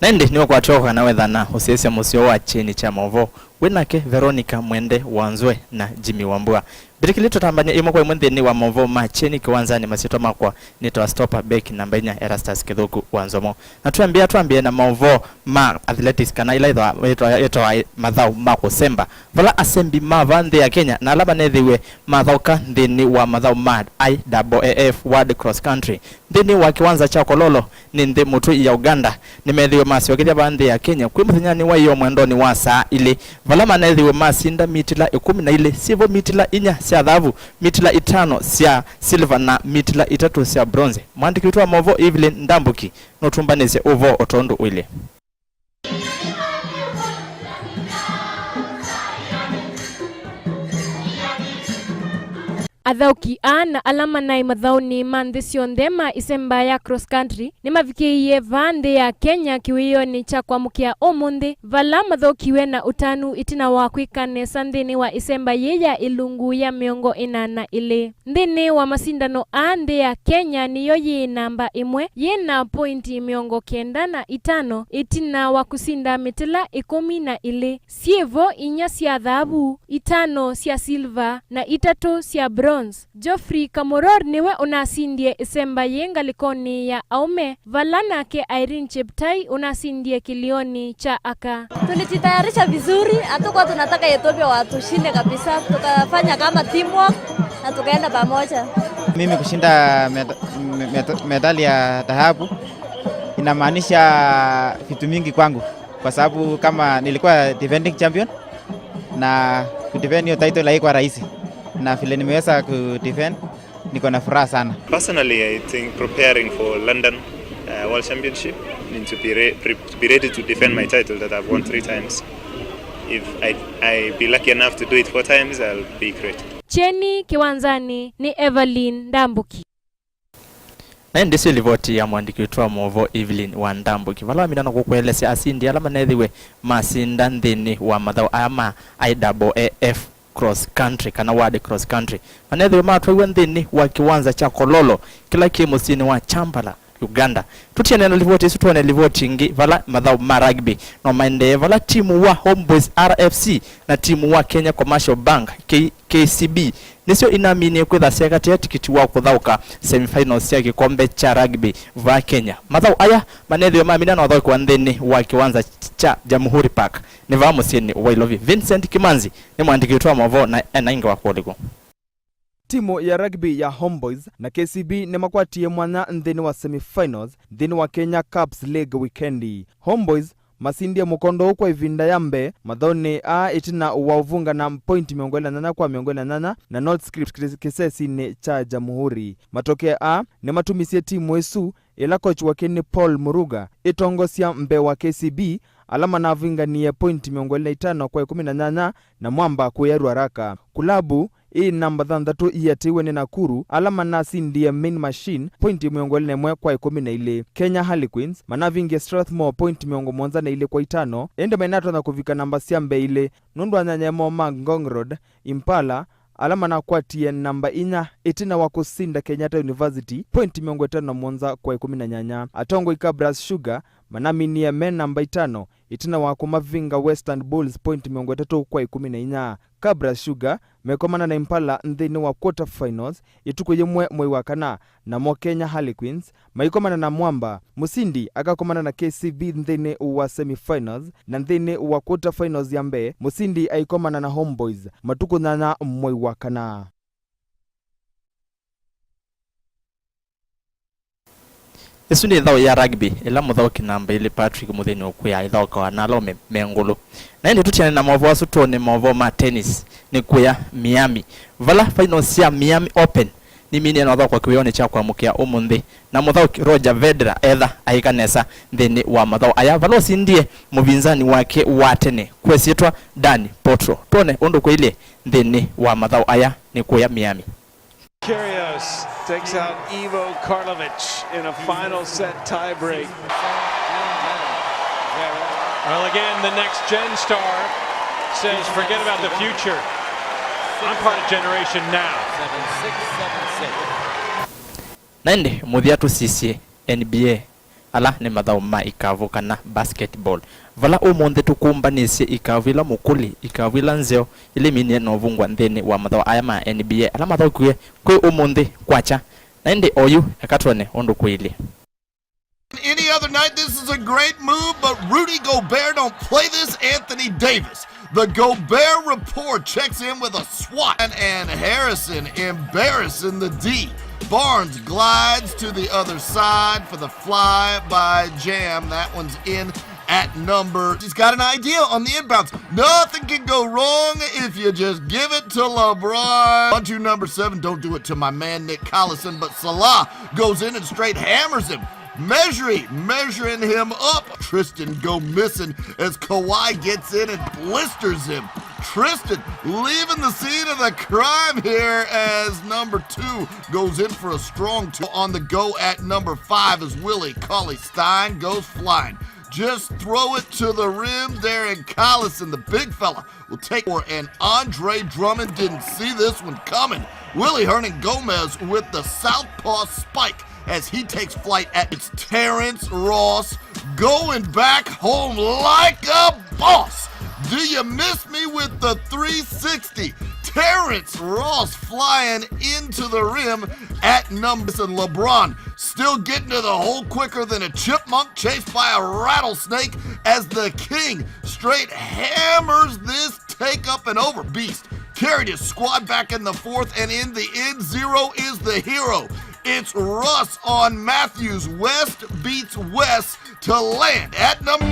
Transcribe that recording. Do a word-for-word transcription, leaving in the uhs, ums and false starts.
Na ĩndĩ nĩũkwatĩwa kana wethana ũsyaĩĩsya mũseo wa kyeni kya maũvoo wĩ nake Veronica Mwende Wanzwe na Jimmy Wambua. Mbĩtĩkĩlye tũtambany'e ĩmwe kwa ĩmwe nthĩnĩ wa maũvoo ma kyeni kĩwanzanĩ. Masyĩtwa makwa nĩtawa Stopper Beck, namba inya Erastus Kĩthũku wa Nzomo. Na twambĩa, twambĩe na maũvoo ma athletics, kana ĩla ĩthawa-, ĩtawa, ĩtawa mathaũ ma kũsemba, vala asembi ma vaa nthĩ ya Kenya na ala manethĩiwe mathaũka nthĩnĩ wa mathaũ ma I A A F World Cross Country nthĩnĩ wa kĩwanza kya Kololo nĩ nthĩ mũtũi ya Uganda, nĩmeethĩiwe masyokethya vaa nthĩ ya Kenya kwĩ mũthenyanĩ wa ĩyoo mwendonĩ wa saa ilĩ, vala manethĩiwe masinda mitila ĩkũmi na ilĩ, syĩvo mitila inya sya thavu, mitila itano sya silver na mitila itatũ sya bronze. Mwandĩki witũ wa maũvoo Evelyn Ndambuki nũtũmbanĩsye ũvoo o tondũ ũilye. Athaũki aa na ala manaĩ mathaũnĩ ma nthĩ syonthe ma ĩsemba ya cross country nĩmavikĩie vaa nthĩ ya Kenya kĩwĩonĩ kya kwamũkĩa ũmũnthĩ, vala mathaũkiw'e na ũtanu ĩtina wa kwĩka nesa nthĩnĩ wa ĩsemba yĩĩ ya ĩlungu ya mĩongo ĩna na ĩlĩ. Nthĩnĩ wa masindano aa, nthĩ ya Kenya nĩyo yĩ namba ĩmwe yĩ na pointi mĩongo kenda na itano ĩtina wa kũsinda mĩtĩla ĩkũmi na ĩlĩ, syĩvo inya sya thaavu, itano sya silver, na itatũ sya bronze. Geoffrey Kamoror nĩwe ũnasindie ĩsemba yĩ ngalĩkonĩ ya aũme, vala nake Irene Cheptai ũnasindie kĩlĩonĩ kya aka. Tulijitayarisha vizuri, hatukuwa tunataka Ethiopia watushinde kabisa. Tukafanya kama teamwork na tukaenda pamoja. Mimi kushinda meda-, me-, meda-, medali ya dhahabu inamaanisha vitu mingi kwangu, kwa sababu kama nilikuwa defending champion, na kudefend hiyo title haikuwa rahisi, na vile nimeweza kudefend, niko na furaha sana. Personally, I think preparing for London, uh, World Championship, need to be re-, pre-, to be ready to defend my title that I've won three times. If I, I be lucky enough to do it four times, I'll be great. Kyeni kĩwanzanĩ nĩ Evelyn Ndambuki. Na ĩndĩ syo livoti ya mũandĩki witũ wa maũvoo Evelyn wa Ndambuki, vala wamina na kũkũelesya asindi ala manethĩwe masinda nthĩnĩ wa mathaũ aya ma I A A F Cross Country, kana World Cross Country, manethĩwe matwaiwe nthĩnĩ wa kĩwanza kya Kololo, kĩla kĩ mũsyĩnĩ wa Kampala, Uganda. Tũtianĩe na livoti ĩsu, twone livoti ĩngĩ, vala mathaũ ma rugby no maendee, vala timu wa Homeboys R F C na timu wa Kenya Commercial Bank, K-, K C B, nĩsyo inaminie kwĩtha syakatĩa tikiti wa kũthaũka semifinals sya kĩkombe kya rugby vaa Kenya. Mathaũ aya manethĩwe mamina na ũthaũkĩwa nthĩnĩ wa kĩwanza kya Jamhuri Park, nĩ vaa mũsyĩnĩ wa Ilovi. Vincent Kimanzi nĩ mũandĩki witũ wa maũvoo na ena ingĩ wa kũlĩkũ. Timu ya rugby ya Homeboys na K C B nĩmakwatie mwanya nthĩnĩ wa semifinals nthĩnĩ wa Kenya Cups League wikendi. Homeboys masindie mũkondo ũũ kwa ĩvinda ya mbee mathaũnĩ aa ĩtina wa ũvungana pointi mĩongo ĩlĩ na nyanya kwa mĩongo ĩlĩ na nyanya na North Scripts kĩ-, kĩsesinĩ kya Jamhuri. Matokeo aa nĩmatumisye timu ĩsu, ĩla kochi wake nĩ Paul Muruga, ĩtongosya mbee wa K C B, ala manavinganie pointi mĩongo ĩlĩ na itano kwa ĩkũmi na nyanya na Mwamba kũya Ruaraka. Kulabu ĩ namba thanthatũ iatĩĩwe nĩ Nakuru, ala manasindie Mean Machine pointi mĩongo ĩlĩ na ĩmwe kwa ĩkũmi na ilĩ. Kenya Harlequins manavingie Strathmore pointi mĩongo mũonza na ilĩ kwa itano, ĩndĩ mainatonya kũvika namba sya mbee ilĩ nũndũ wa anyanya moo ma Ngong Road, Impala, ala manakwatie namba inya ĩtina wa kũsinda Kenyatta University pointi mĩongo ĩtano na mũonza kwa ĩkũmi na nyanya. Atongoi Kabras Sugar manaminie me namba itano ĩtina wa kũmavinga Western Bulls pointi mĩongo ĩtatũ kwa ĩkũmi na inya. Kabras Sugar mekomana na Impala nthĩnĩ wa quarter finals ĩtukũ yĩmwe mwei wa kana, namo Kenya Harlequins maikomana na Mwamba. Mũsindi akakomana na K C B nthĩnĩ wa semifinals, na nthĩnĩ wa quarter finals ya mbee, mũsindi aikomana na Homeboys matukũ nyanya mwei wa kana. Ĩsu nĩ ĩthaũ ya rugby, ĩla mũthaũki namba ilĩ Patrick Mũthĩni ũkwĩa ĩthaũkawa na ala ũme me ngũlũ. Na ĩndĩ tũtiane na maũvoo asu, twone maũvoo ma tennis nĩ kũya Miami, vala finals sya Miami Open niminie na ũthaũkwa kĩwĩonĩ kya kwamũkĩa ũmũnthĩ, na mũthaũki Roger Federer etha aĩka nesa nthĩnĩ wa mathaũ aya, vala ũsindie mũvinzani wake wa tene kwĩ syĩtwa Dan Potro. Twone ũndũ kũilyĩ nthĩnĩ wa mathaũ aya nĩ kũya Miami. Kyrgios takes out Ivo Karlovic in a final set tiebreak. Well, again, the next Gen star says, "Forget about the future. I'm part of generation now." Na ĩndĩ mũthya tũsisye N B A. Ala nĩ mathaũ ma ikavu kana basketball, vala ũmũnthĩ tũkũmbanĩsye ikavu ila mũkũli, ikavu ila nzeo, ila iminie na ũvungwa nthĩnĩ wa mathaũ aya ma N B A, ala mathaũkiw'e kwĩ ũmũnthĩ kwakya. Na ĩndĩ oyu, eka twone ũndũ kũilyĩ. Any other night, this is a great move, but Rudy Gobert don't play this Anthony Davis. The Gobert Report checks in with a swat, and, and Harrison embarrassing the D. Barnes glides to the other side for the fly by Jam. That one's in at number. He's got an idea on the inbounds. Nothing can go wrong if you just give it to LeBron. On to number seven. Don't do it to my man Nick Collison, but Salah goes in and straight hammers him. Measuring, measuring him up. Tristan go missing as Kawhi gets in and blisters him. Tristan leaving the scene of the crime here as number two goes in for a strong two. On the go at number five is Willie Cauley-Stein goes flying. Just throw it to the rim. Darren Collison, the big fella, will take for, and Andre Drummond didn't see this one coming. Willy Hernangomez with the southpaw spike as he takes flight at, it's Terrence Ross going back home like a boss. Do you miss me with the three sixty? Terrence Ross flying into the rim at number, and LeBron still getting to the hole quicker than a chipmunk chased by a rattlesnake as the king straight hammers this take up and over beast. Carried his squad back in the fourth, and in the end, Zero is the hero. It's Russ on Matthews. West beats West to land at number